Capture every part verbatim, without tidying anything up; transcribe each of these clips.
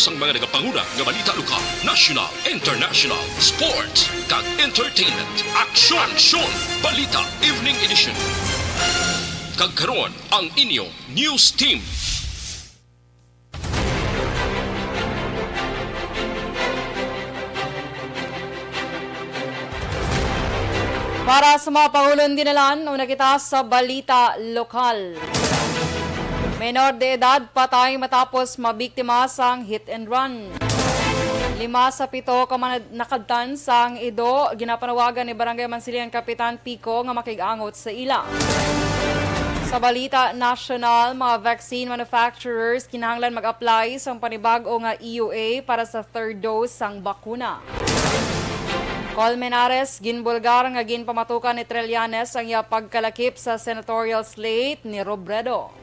Sang mga nagapanguna nga balita lokal, national, international, sports, kag entertainment. Aksyon! Aksyon! Balita Evening Edition. Kag karon, ang inyo news team. Para sa mga pangulon dinalan, una kita sa balita lokal. Menor de edad patay matapos mabiktima sang hit and run. Lima sa pito ka mga nakadtan sang Ido ginapanawagan ni Barangay Mansilian Kapitan Pico nga makig-angot sa ila. Sa balita nasyonal, mga vaccine manufacturers kinahanglan mag-apply sang panibag-o nga E U A para sa third dose sang bakuna. Colmenares, ginbulgar nga ginpamatukan ni Trillanes ang iya pagkalakip sa senatorial slate ni Robredo.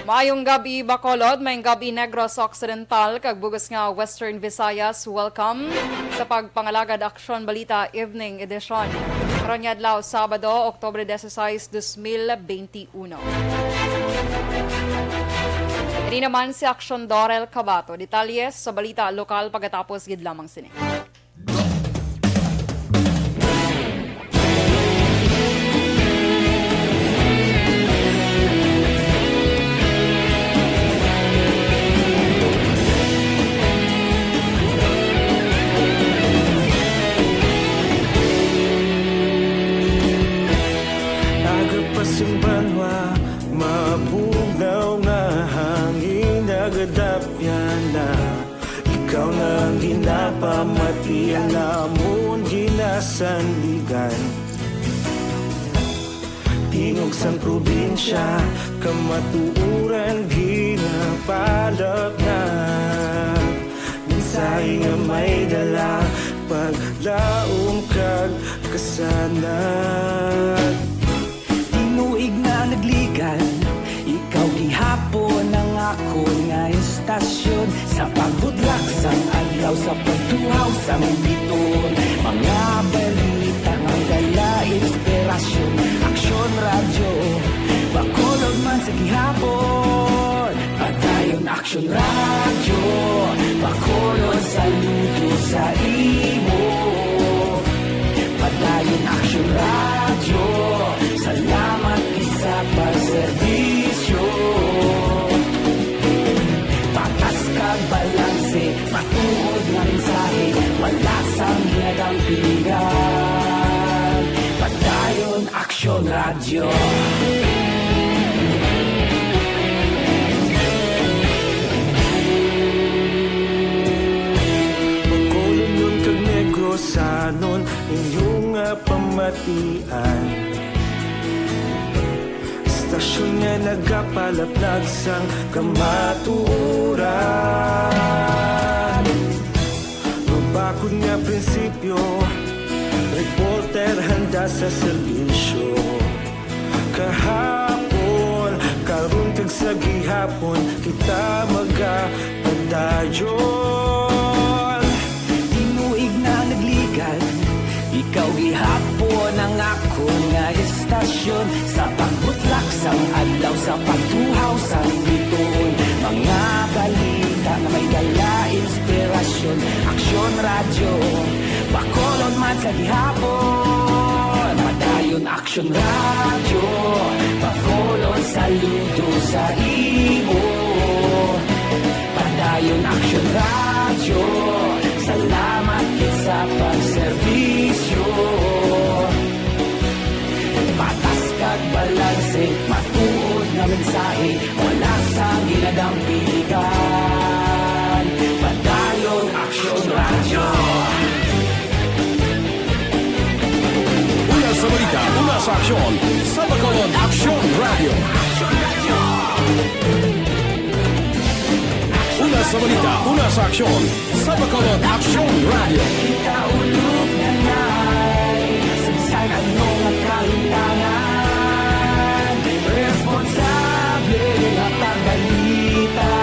Maayong gab-i, Bacolod, maayong gab-i, Negros Occidental, kag bug-os nga Western Visayas. Welcome sa pagpangalagad Aksyon Balita Evening Edition. Karon nga adlaw, Sabado, Oktubre dieciséis, dos mil beintiuno. Ini naman si Aksyon Dorel Cabato. Detalye sa balita lokal pagkatapos gid lamang sini. Aga pa sing banwa, mabugnaw nga hangin, nagadapyan na. Ikaw na ang ginapamati, ang amon ginasandigan. Tingog sang probinsya, kamatuoran ginapalapnag. Mensahe nga may dala, paglaom kag kasanag. Tinuig na nagligan, ikaw gihapon ang akon nga estasyon. Sa pagbudlak sang adlaw, sa pagtuhaw sang biton, mga balita nga dala inspirasyon. Aksyon Radyo, Bacolod man sa gihapon. Padayon Aksyon Radyo, Bacolod, saludo sa imo. Padayon Aksyon Radyo, salamat gid sa pagserbisyo. Patas kag balanse, matuod nga mensahe, wala sang ginadampigan. Padayon Aksyon Radyo. Bacolodnon kag Negrosanon, inyo nga pamatian. Estasyon nga nagapalaplag sang kamatuoran. Mabakod nga prinsipyo, reporter handa sa serbisyo. Kahapon, karon, kag sa gihapon, kita magapadayon. Tinuig na nagligan, ikaw gihapon ang akon nga estasyon. Sa pagbutlak sang adlaw, sa pagtuhaw sang bituon, mga balita nga may dala inspirasyon. Aksyon Radyo, Bacolod man sa gihapon. Padayon Aksyon Radyo, Bacolod, saludo sa imo. Padayon Aksyon Radyo, salamat gid sa pagserbisyo. Patas kag balanse, matuod nga mensahe, wala sang ginadampigan. Padayon Aksyon Radyo. Una sa balita, una sa aksyon, sa Bacolod Aksyon Radyo. Una sa balita, una sa aksyon, sa Bacolod Aksyon Radyo. Kita ulog na nay, sa bisan ano nga kahimtangan, responsable nga pagbalita.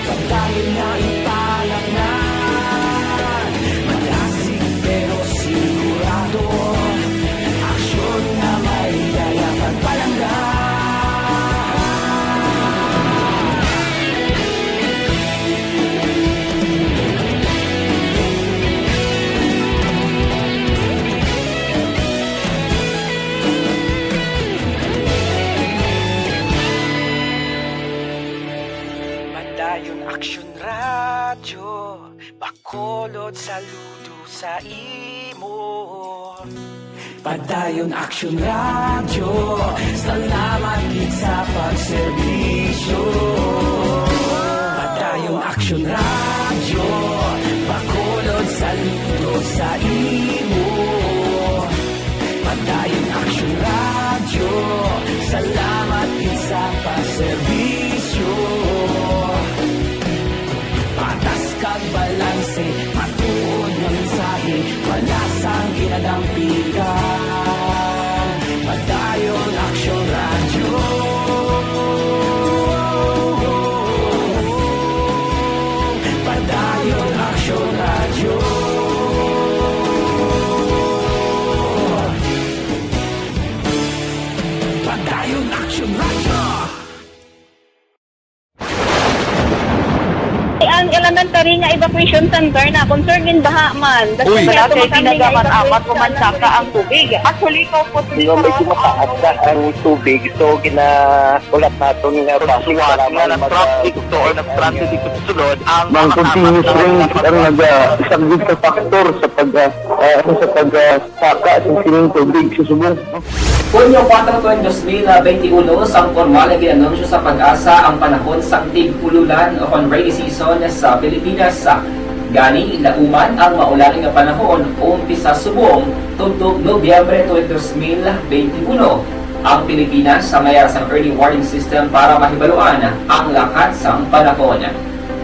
Padayon nga ipalatnan, madasig pero sigurado, aksyon nga may dala pagpalangga. Padayon Aksyon Radyo, Bacolod, saludo sa imo. Padayon Aksyon Radyo, salamat gid sa pagserbisyo. Padayon Aksyon Radyo, Bacolod, saludo sa imo. Padayon Aksyon Radyo, salamat gid sa pagserbisyo. Patas kag balanse, matuod nga mensahe, wala sang ginadampigan. Padayon Aksyon Radyo. Padayon Aksyon Radyo. Padayon Aksyon Radyo. Ang elementary nga evacuation center na concern gin baha man. Uy. Wala kay tinaga man amat o mansaka ang tubig. Actually, ko po Pero medyo mataas na ang tubig, so ginaulat naton nga basi Suwat para nga man mag- nag-traffic to or nag-transit dito sa sulod ang Mang mga continuous tama rain na ang naga-, isa gid ka factor sa pag, ah, ah, sa pag, ah, saka sa sining tubig sa subong. Hunyo kuwatro, dos mil benti uno, sang pormal nga gin-anunsyo sa PAGASA ang panahon sang tig-ululan o kon rainy season sa Pilipinas. Gani, lauman ang maulan nga panahon umpisa subong tubtob Nobyembre tuig dos mil benti uno. Ang Pilipinas sa mayara sang early warning system para mahibaluan ang lakat sang panahon.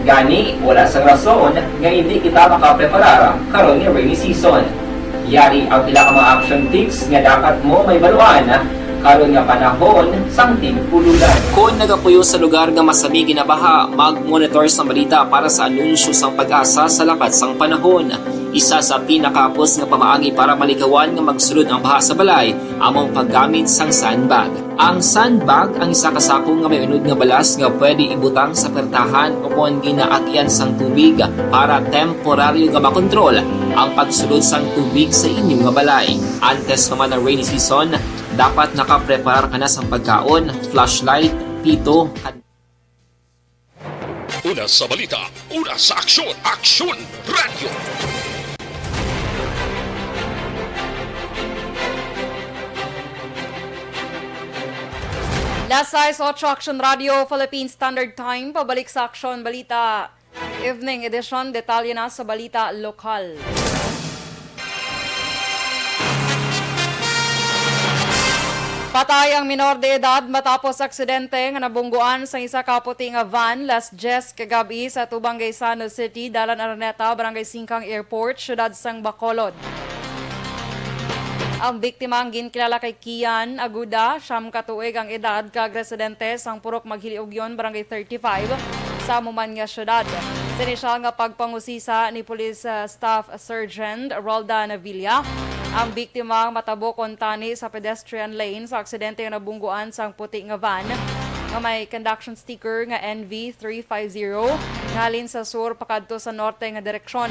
Gani, wala sang rason nga indi kita makapreparar karon nga rainy season. Yari ang pila ka mga action tips nga dapat mo mahibaluan karon nga panahon sang tig-ululan. Kon nagapuyo sa lugar nga masami ginabaha, mag-monitor sang balita para sa anunsyo sang PAGASA sa lakat sang panahon. Isa sa pinakahapos nga pamaagi para malikawan nga magsulod ang baha sa balay amo ang paggamit sang sandbag. Ang sandbag ang isa ka sako nga may unod nga balas nga pwede ibutang sa pertahan o kon ginaagyan sang tubig para temporaryo nga makontrol ang pagsulod sang tubig sa inyo nga balay. Antes pa man ang rainy season, dapat nakapreparar ka na sang pagkaon, flashlight, pito, kad- Una sa balita, una sa aksyon, Aksyon Radyo. Las sais otso, Aksyon Radyo, Philippine Standard Time, pabalik sa Aksyon Balita Evening Edition. Detalye na sa balita lokal. Patay ang minor de edad matapos aksidente nga nabungguan sa isa ka puti nga van las diyes kagab-i sa atubang Gaisano City, Dalan Araneta, Barangay Singkang Airport, siyudad sang Bacolod. Ang biktima ang ginkilala kay Kian Aguda, siyam ka tuig ang edad, kag residente sang Purok Maghiliugyon, Barangay thirty-five, sa amo man nga siyudad. Sa inisyal nga pagpangusisa ni Police, ah, Staff Sergeant Roldan Villa, ang biktima ang matabo kuntani sa pedestrian lane sa aksidente nga nabungguan sang puti nga van nga may conduction sticker nga N V three five zero, nga halin sa sur pakadto sa norte nga direksyon.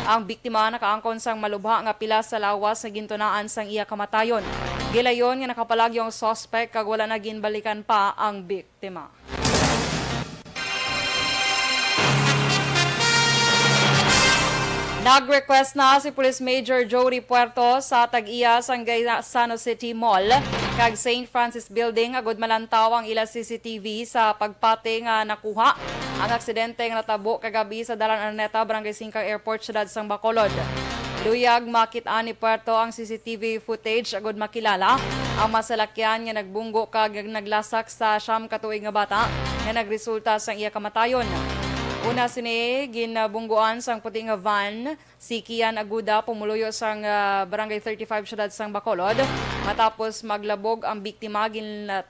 Ang biktima nakaangkon sang malubha nga pilas sa lawas nga gintunaan sang iya kamatayon. Gilayon nga nakapalagyo ang suspect kag wala na ginbalikan pa ang biktima. Nag-request na si Police Major Jody Puerto sa tag-iya sang Gaisano City Mall kag Saint Francis Building agud malantaw ang ila C C T V sa pagpati nga nakuha ang aksidente nga natabo kagab-i sa Dalan Araneta, Barangay Singkang Airport, siyudad sang Bacolod. Luyag makit-an ni Puerto ang C C T V footage agud makilala ang masalakyan nga nagbunggo kag naglasak sa siyam ka tuig nga bata nga nagresulta sang iya kamatayon. Una sini ginabungguan sang puti nga van si Kian Aguda, pumuluyo sang, ah, Barangay thirty-five, siyudad sang Bacolod. Matapos maglabog ang biktima, gin-,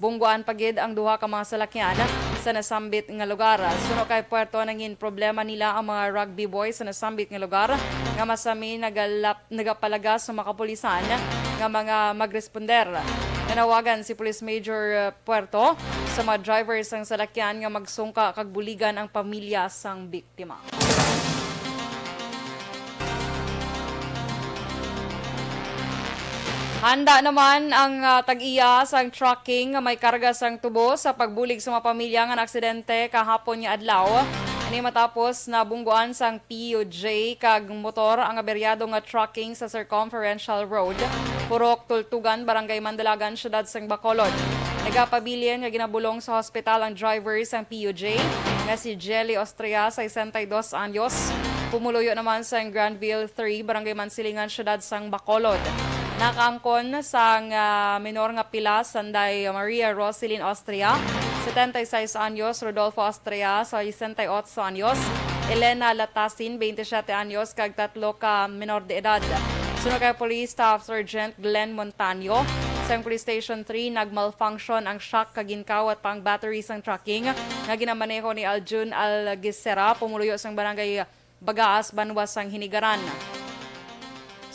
bungguan pa gid ang duha ka mga salakyan sa nasambit nga lugar. Suno kay Puerto, nangin problema nila ang mga rugby boys sa nasambit nga lugar nga masami nagalap-, nagapalagas sa mga kapulisan nga mga magresponder. Nanawagan si Police Major, uh, Puerto sa mga driver sang salakyan nga magsungka kag buligan ang pamilya sang biktima. Handa naman ang, ah, tag-iya sang trucking nga may karga sang tubo sa pagbulig sa mga pamilya nga naaksidente kahapon nga adlaw. Ini matapos nabungguan sang P U J kag motor ang aberyado nga trucking sa Circumferential Road, Purok Tultugan, Barangay Mandalagan, Siyudad sang Bacolod. Nagapabilin nga ginabulong sa hospital ang driver sang P U J nga si Jelly Austria, sesenta y dos anyos. Pumuluyo naman sa Granville three, Barangay Mansilingan, Siyudad sang Bacolod. Nakaangkon sang, ah, minor nga pila sanday Maria Roselyn Austria, setenta y seis anyos, Rodolfo Austria, sesenta y ocho anyos, Elena Latasin, veintisiete anyos, kag tatlo ka minor de edad. Suno kay Police Staff Sergeant Glenn Montaño, sang Police Station three, nagmalfunction ang shock kag ginkawat pa ang battery sang trucking nga ginamaneho ni Aljun Algisera, pumuluyo sang barangay Bagaas, banwa sang Hinigaran.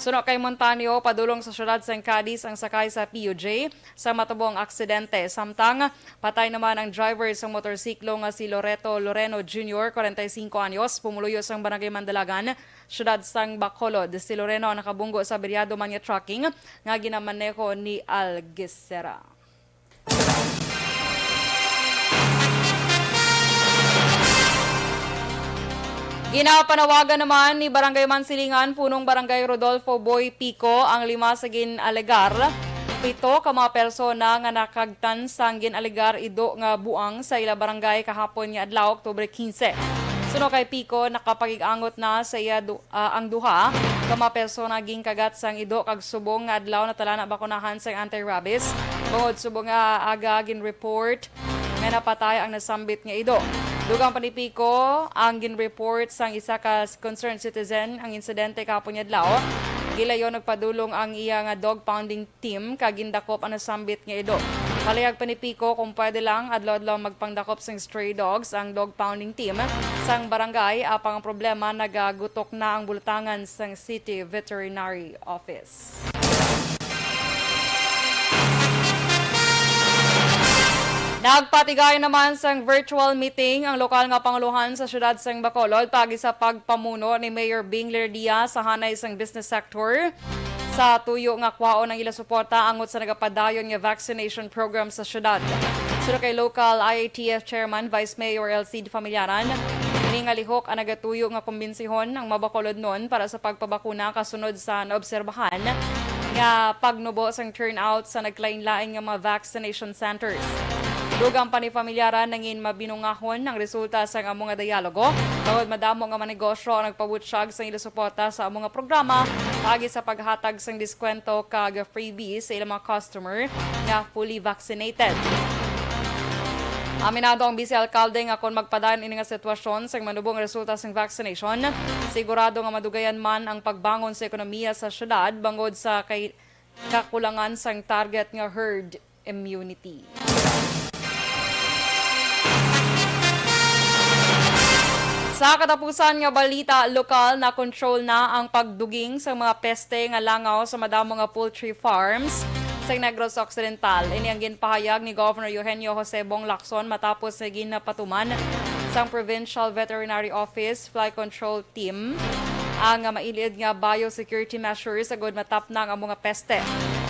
Suno kay Montaño, padulong sa siyudad sang Cadiz ang sakay sa P U J sa matabo ang aksidente. Samtang patay naman ang driver sa motorsiklo nga si Loreto Loreno Junior, kwarenta y singko anyos, pumuluyo sang Barangay Mandalagan, siyudad sang Bacolod. Si Loreno ang nakabunggo sa aberyado man nga trucking nga ginamaneho ni Algesera. Ginapanawagan naman ni Barangay Mansilingan, Punong Barangay Rodolfo Boy Pico, ang lima sa gin-alegar pito ka mga persona nga nakagtan sang gin-alegar ido nga buang sa ila barangay kahapon nga adlaw, Oktubre quince. Suno kay Pico, nakapag-angot na sa iya du-, ah, ang duha ka mga persona ginkagat sang ido kag subong nga adlaw natala na bakunahan sang anti-rabies, bangod subong nga aga gin-report nga napatay ang nasambit nga ido. Dugang pa ni Pico ang gin-report sang isa ka concerned citizen ang insidente kahapon nga adlaw. Gilayon nagpadulong ang iya nga dog pounding team kag gindakop ang nasambit nga ido. Palihag pa ni Pico, kung pwede lang, adlaw-adlaw magpangdakop sang stray dogs ang dog pounding team sang barangay, apang ang problema nagagutok na ang bulutangan sang City Veterinary Office. Nagpatigay naman sang virtual meeting ang lokal nga pangulohan sa siyudad sang Bacolod paagi sa pagpamuno ni Mayor Bing Lerdia sa hanay sang business sector sa tuyo nga kwaon ang ila suporta angot sa nagapadayon nga vaccination program sa siyudad. Suno kay local I A T F Chairman Vice Mayor Elcid Familiaran, ini nga lihok ang nagatuyo nga kumbensihon ang mga Bacolodnon para sa pagpabakuna kasunod sa naobserbahan nga pagnubo sang turnout sa nagkalainlain nga mga vaccination centers. Dugang pa ni Familiaran, nangin mabinungahon ang resulta sang amo nga dialogo, tungod madamo nga mga negosyo ang nagpabutyag sang ila suporta sa amo nga programa paagi sa paghatag sang diskwento kag freebies sa ilang mga customer nga fully vaccinated. Aminado ang vice alkalde nga kon magpadayon ini nga sitwasyon sang manubo nga resulta sang vaccination, sigurado nga madugayan man ang pagbangon sa ekonomiya sa syudad bangod sa kay kakulangan sang target nga herd immunity. Sa katapusan nga balita lokal, na-control na ang pagduging sa mga peste nga langaw sa madamo nga poultry farms sa Negros Occidental. Ini ang ginpahayag ni Governor Eugenio Jose Bong Lacson matapos nga ginapatuman sang Provincial Veterinary Office Fly Control Team ang mailid nga biosecurity measures agud matapna ang amo nga peste.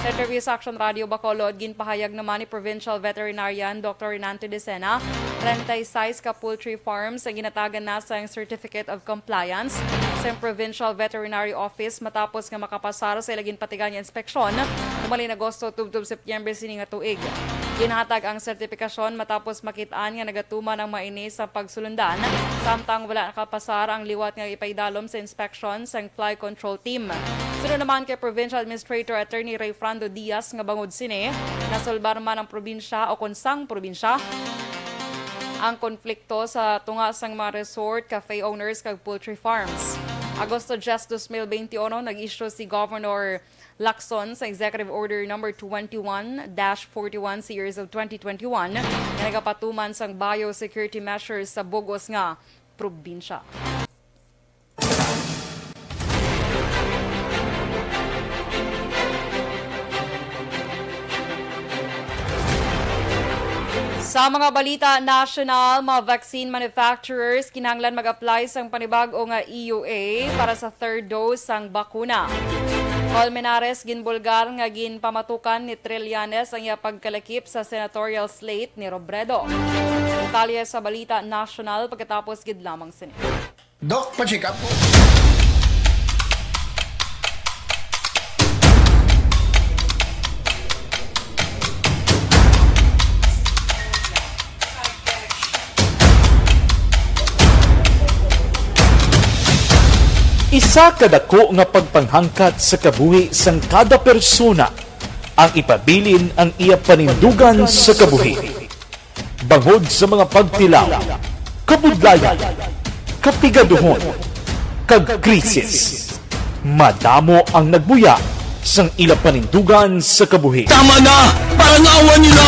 Sa interview sa Action Radio Bacolod, ginpahayag naman ni Provincial Veterinarian Doctor Renan Tedesena, treinta y seis ka poultry farms ang ginatagan na sang Certificate of Compliance sa Provincial Veterinary Office matapos nga makapasar sa ila ginpatigan nga inspeksyon tumaling Agosto tubtob Setyembre sini nga tuig. Ginhatag ang sertipikasyon matapos makit-an nga nagatuman ang mga ini sa pagsulundan, samtang wala nakapasar ang liwat nga ipaidalom sa inspeksyon sang Fly Control Team. Suno naman kay Provincial Administrator Attorney Rayfrando Diaz nga bangod sini, nasulbar man ang probinsya o kon sang probinsya ang konflikto sa tunga sang mga resort, cafe owners kag poultry farms. Agosto diyes, dos mil beinti uno, nag-issue si Governor Lacson sa Executive Order Number twenty-one dash forty-one Series of twenty twenty-one nga nagapatuman sang biosecurity measures sa bug-os nga probinsya. Sa mga balita nasyonal, mga vaccine manufacturers kinahanglan mag-apply sang panibag-o nga E U A para sa third dose sang bakuna. Colmenares ginbulgar nga ginpamatukan ni Trillanes ang iya pagkalakip sa senatorial slate ni Robredo. Detalye sa balita nasyonal pagkatapos gid lamang sini. Doc, pa-check up. Isa ka dako nga pagpanghangkat sa kabuhi sang kada persona ang ipabilin ang iya panindugan sa kabuhi. Bangod sa mga pagtilaw, kabudlayan, kapigaduhon, kag krisis, madamo ang nagbuya sang ila panindugan sa kabuhi. Tama na! Parangawan nila!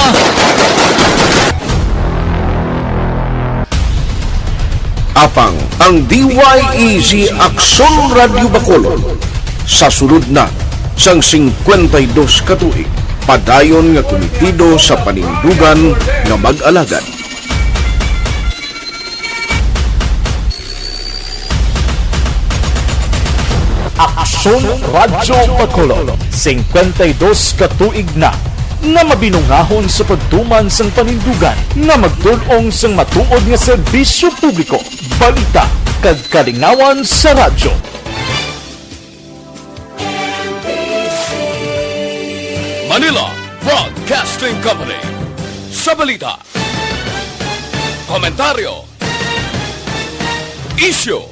Apang ang D Y E Z Aksyon Radyo Bacolod sa sulod na sang singkwenta y dos ka tuig, padayon nga kumitido sa panindugan nga mag-alagad. Aksyon Radyo Bacolod, singkwenta y dos ka tuig na nga mabinungahon sa pagtuman sang panindugan nga magtul-ong sang matuod nga serbisyo publiko, balita, kag kalingawan sa radyo. Manila Broadcasting Company. Sa balita, komentaryo, isyu,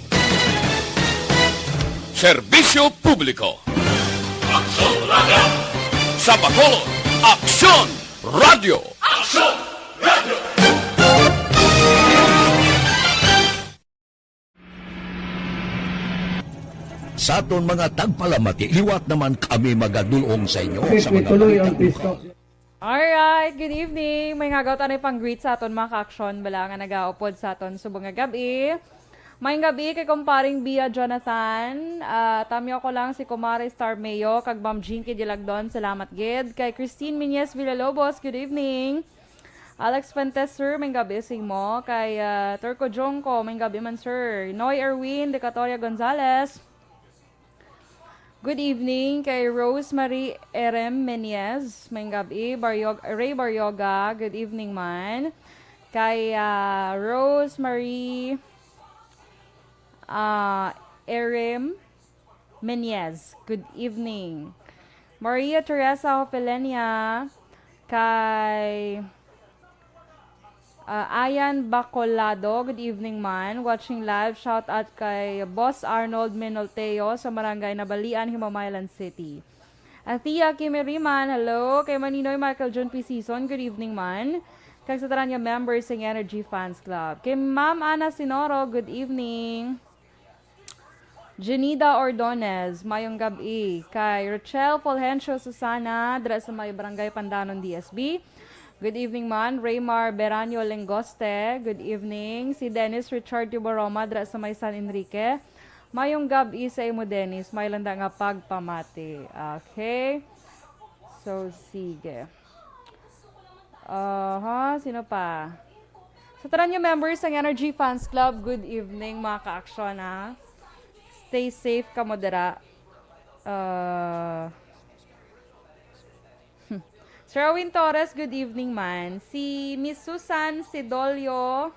serbisyo publiko. Aksyon Radyo. Sa Bacolod, Aksyon Radyo. Aksyon Radyo. Sa aton mga tagpalamati, liwat naman kami magadul-ong sa inyo sa mga balita. Alright, good evening. May ngagaw tanay pang greet sa aton mga ka-aksyon bala nga nagaupod sa aton subong nga gab-i. Mayong gab-i kay kumparing Bia Jonathan. Ah, tamyo ko lang si Kumare Star Mayo kag Ma'am Jinky Dilagdon. Salamat gid. Kay Christine Miñez Villalobos, good evening. Alex Fuentes, sir, mayong gab-i sa imo. Kay ah, Turco Jongko, mayong gab-i man, sir. Noy Erwin Decatoria Gonzalez. Good evening kay Rosemary Erem Meñez. Mayong gab-i, Baryog-, Ray Baryoga. Good evening man. Kay ah, Rosemary ah, Erem Meñez. Good evening. Maria Teresa Hofelenia. Kay Ah, Ayan Bacolado, good evening man. Watching live, shout out kay Boss Arnold Menolteo sa Barangay Nabalian, Himamaylan City. Athea Kimiriman, hello. Kay Maninoy Michael John P. Season, good evening man. Kag sa tanan nga members sang Energy Fans Club. Kay Ma'am Ana Sinoro, good evening. Jenida Ordonez, mayong gab-i. Kay Rochelle Fulgencio Susana, dira sa may Barangay Pandanon, D S B. Good evening man. Raymar Beranio Lengoste, good evening. Si Dennis Richard Tiboroma, dira sa may San Enrique. Mayong gab-i sa imo, Dennis. May landa nga pagpamati. Okay. So, sige. Aha, sino pa? Sa tanan nga members sang Energy Fans Club, good evening, mga ka-aksyon, ha. Stay safe kamo dira. Uh, Sir Owen Torres, good evening man. Si Miss Susan Sidolio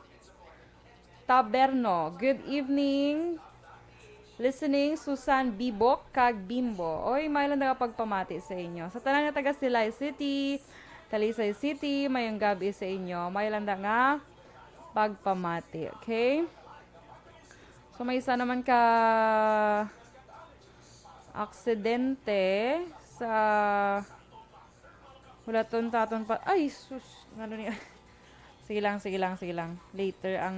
Taberno, good evening. Listening, Susan, Bibok, kag Bimbo. Oy, may lang nga pagpamati sa inyo. Sa tanan nga taga Silay City, Talisay City, mayong gab-i sa inyo. May lang nga pagpamati, okay? So, may isa naman ka aksidente sa Hulaton ta aton pa. Ay, sus. Ano niya? Sige lang, sige lang, sige lang. Later ang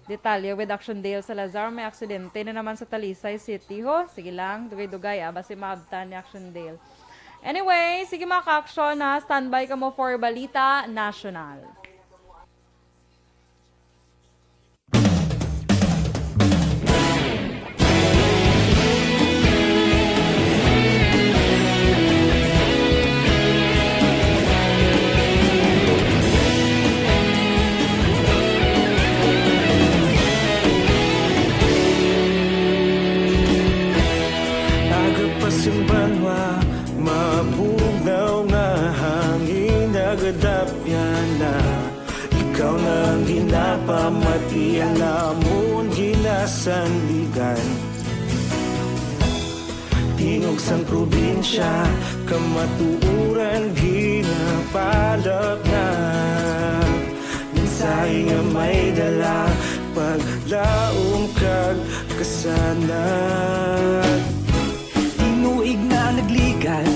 detalye with Action Dale Salazar. May aksidente na naman sa Talisay City, ho. Sige lang, dugay-dugay, ah. Basi maabtan ni Action Dale. Anyway, sige mga ka-aksyon, ha. Standby kamo for Balita National. na, ikaw na ang ginapamati, ang amon ginasandigan. Tingog sang probinsya, kamatuoran ginapalapnag. Mensahe nga may dala, paglaom kag kasanag. Tinuig na nagligan,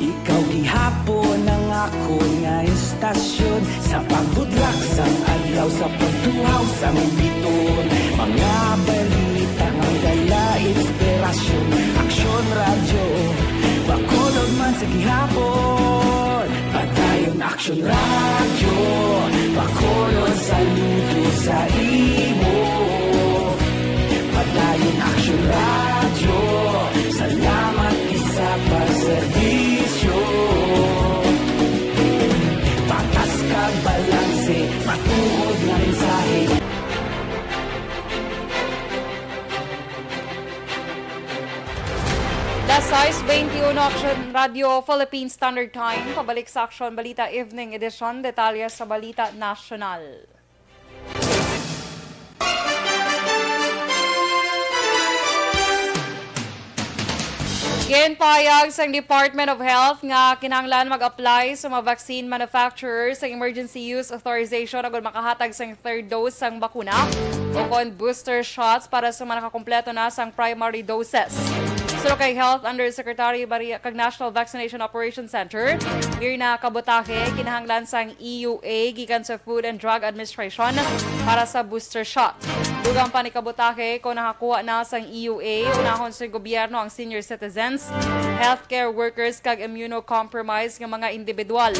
ikaw gihapon ang akon nga estasyon. Sa pagbudlak sang adlaw, sa pagtuhaw sang biton, mga balita nga dala inspirasyon. Aksyon Radyo, Bacolod man sa gihapon. Padayon Aksyon Radyo, Bacolod, saludo sa imo. Padayon Aksyon Radyo, salamat gid sa pagserbisyo. Patas kag balanse, matuod nga mensahe. Alas sais beintiuno, Aksyon Radyo Philippine Standard Time. Pabalik sa Aksyon Balita Evening Edition. Detalye sa balita nasyonal. Ginpahayag sang Department of Health nga kinahanglan mag-apply sa mga vaccine manufacturer sa emergency use authorization agud makahatag sang third dose sang bakuna o kon booster shots para sa mga nakakumpleto na sang primary doses. Suno kay Health Undersecretary Maria kag National Vaccination Operations Center, Mirna Kabutahe, kinahanglan sang E U A gikan sa Food and Drug Administration para sa booster shot. Dugang pa ni Kabutahe, kung nakakuha na sang E U A, unahon sa gobyerno ang senior citizens, healthcare workers, kag immunocompromised nga mga individual.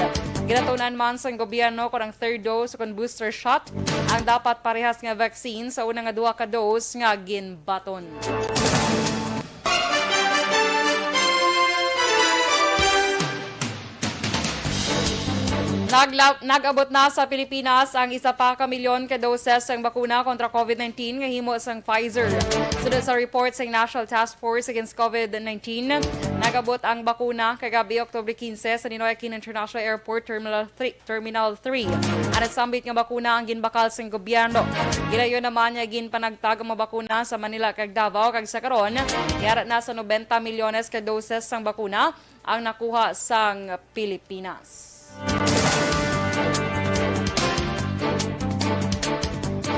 Ginatun-an man sang gobyerno kon ang third dose o kon booster shot ang dapat parehas nga vaccine sa una nga duha ka dose nga ginbaton. Nagla-, nag-abot na sa Pilipinas ang isa pa ka milyon ka doses sang bakuna kontra COVID nineteen nga himo sang Pfizer. Suno sa report sang National Task Force Against COVID nineteen, nag-abot ang bakuna kagabi, Oktubre quince, sa Ninoy Aquino International Airport Terminal three, Terminal three. Ang nasambit nga bakuna ang ginbakal sang gobyerno. Gilayon naman nga ginpanagtag ang mga bakuna sa Manila kag Davao, kag sa karon, yara na sa nobenta milyones ka doses sang bakuna ang nakuha sang Pilipinas.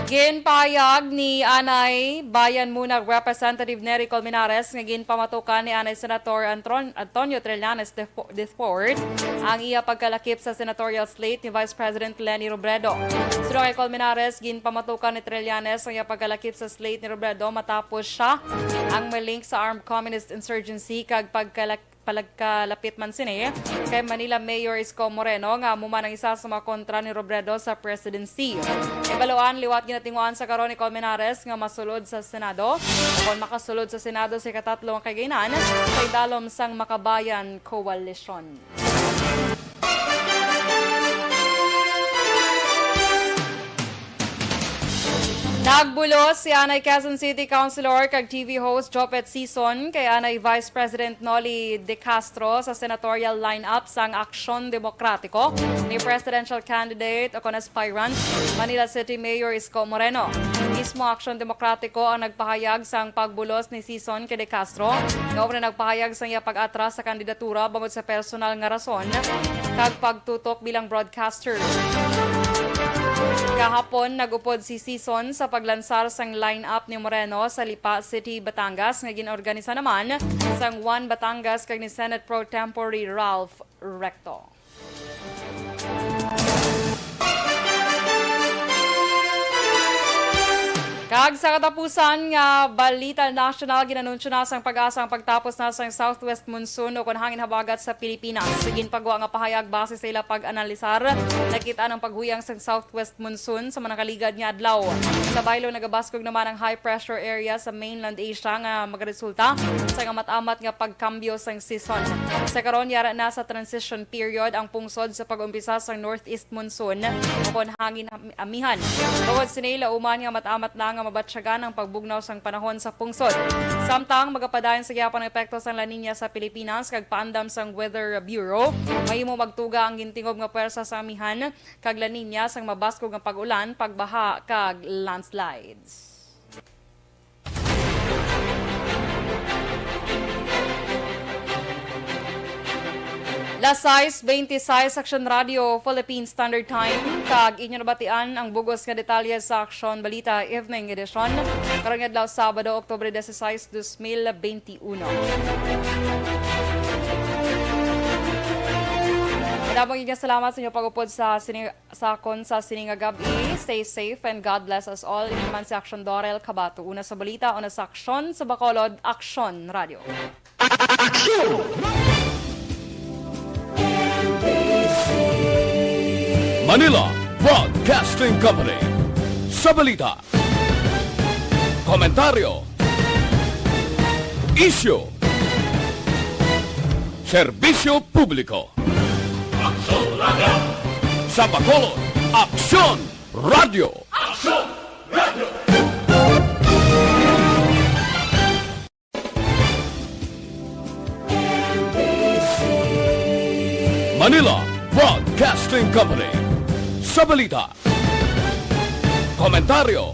Ginpahayag ni anay Bayan Muna Representative Nery Colmenares nga ginpamatukan ni anay Senator Antron-, Antonio Trillanes the fo-, the fourth ang iya pagkalakip sa senatorial slate ni Vice President Leni Robredo. Suno kay Colmenares, ginpamatukan ni Trillanes ang iya pagkalakip sa slate ni Robredo matapos sia ang malink sa armed communist insurgency kag pagkalak-, palagkalapit man sini kay Manila Mayor Isko Moreno, nga amo man ang isa sa mga kontra ni Robredo sa presidency. Ibaluan, liwat ginatinguhan sa karon ni Colmenares nga masulod sa Senado, o kon makasulod sa Senado sa ikatatlo nga kaginan sa idalom sang Makabayan Coalition. Nagbulos si anay Quezon City Councilor kag T V host Jopet Sison kay anay Vice President Noli De Castro sa senatorial lineup sang Aksyon Demokratiko ni presidential candidate o kon aspirant Manila City Mayor Isko Moreno. Mismo Aksyon Demokratiko ang nagpahayag sang pagbulos ni Sison kay De Castro, nga una nagpahayag sang iya pag-atras sa kandidatura bangod sa personal nga rason kag pagtutok bilang broadcaster. Kahapon, nag-upod si Sison sa paglansar sang lineup ni Moreno sa Lipa City, Batangas, nga gin-organisa naman sang One Batangas kag ni Senate Pro Tempore Ralph Recto. Kag sa katapusan nga balita nasyonal, gin-anunsyo na sang PAGASA ang pagtapos na sang southwest monsoon o kon hangin habagat sa Pilipinas. Sa ginpagwa nga pahayag, base sa ila pag-analisar, nakit-an ang paghuyang sang southwest monsoon sa mga nakaligad nga adlaw. Sa baylo, nagabaskog naman ang high pressure area sa mainland Asia nga magaresulta sa amat-amat nga pagkambyo sang season. Sa karon, yara na sa transition period ang pungsod sa pag-umpisa sang northeast monsoon o kon hangin am-, amihan. Bukod sini, lauman nga amat-amat na nga mabatyagan ang pagbugnaw sang panahon sa pungsod. Samtang magapadayon sa gihapon ang epekto sang La Niña sa Pilipinas, kag paandam sang Weather Bureau, mahimo magtuga ang gintingob nga pwersa sa amihan kag La Niña sang mabaskog nga pag-ulan, pagbaha, kag landslides. Las sais beintisais, Aksyon Radio, Philippine Standard Time, kag inyo nabatian ang bug-os nga detalye sa Aksyon Balita Evening Edition, karong adlaw, Sabado, Oktubre disisais, dos mil benti uno. Madamo nga salamat sa inyo pag-upod sa sini sa akon sa sini nga gab-i. Stay safe and God bless us all. Ini naman si Aksyon Dorel Cabato. Una sa balita, una sa aksyon sa Bacolod, Aksyon Radio. Aksyon! Manila Broadcasting Company. Sa balita, komentaryo, isyu, serbisyo publiko. Aksyon Radio. Sa Bacolod, Aksyon Radio. Aksyon Radio. Manila Broadcasting Company. Sa balita, komentaryo,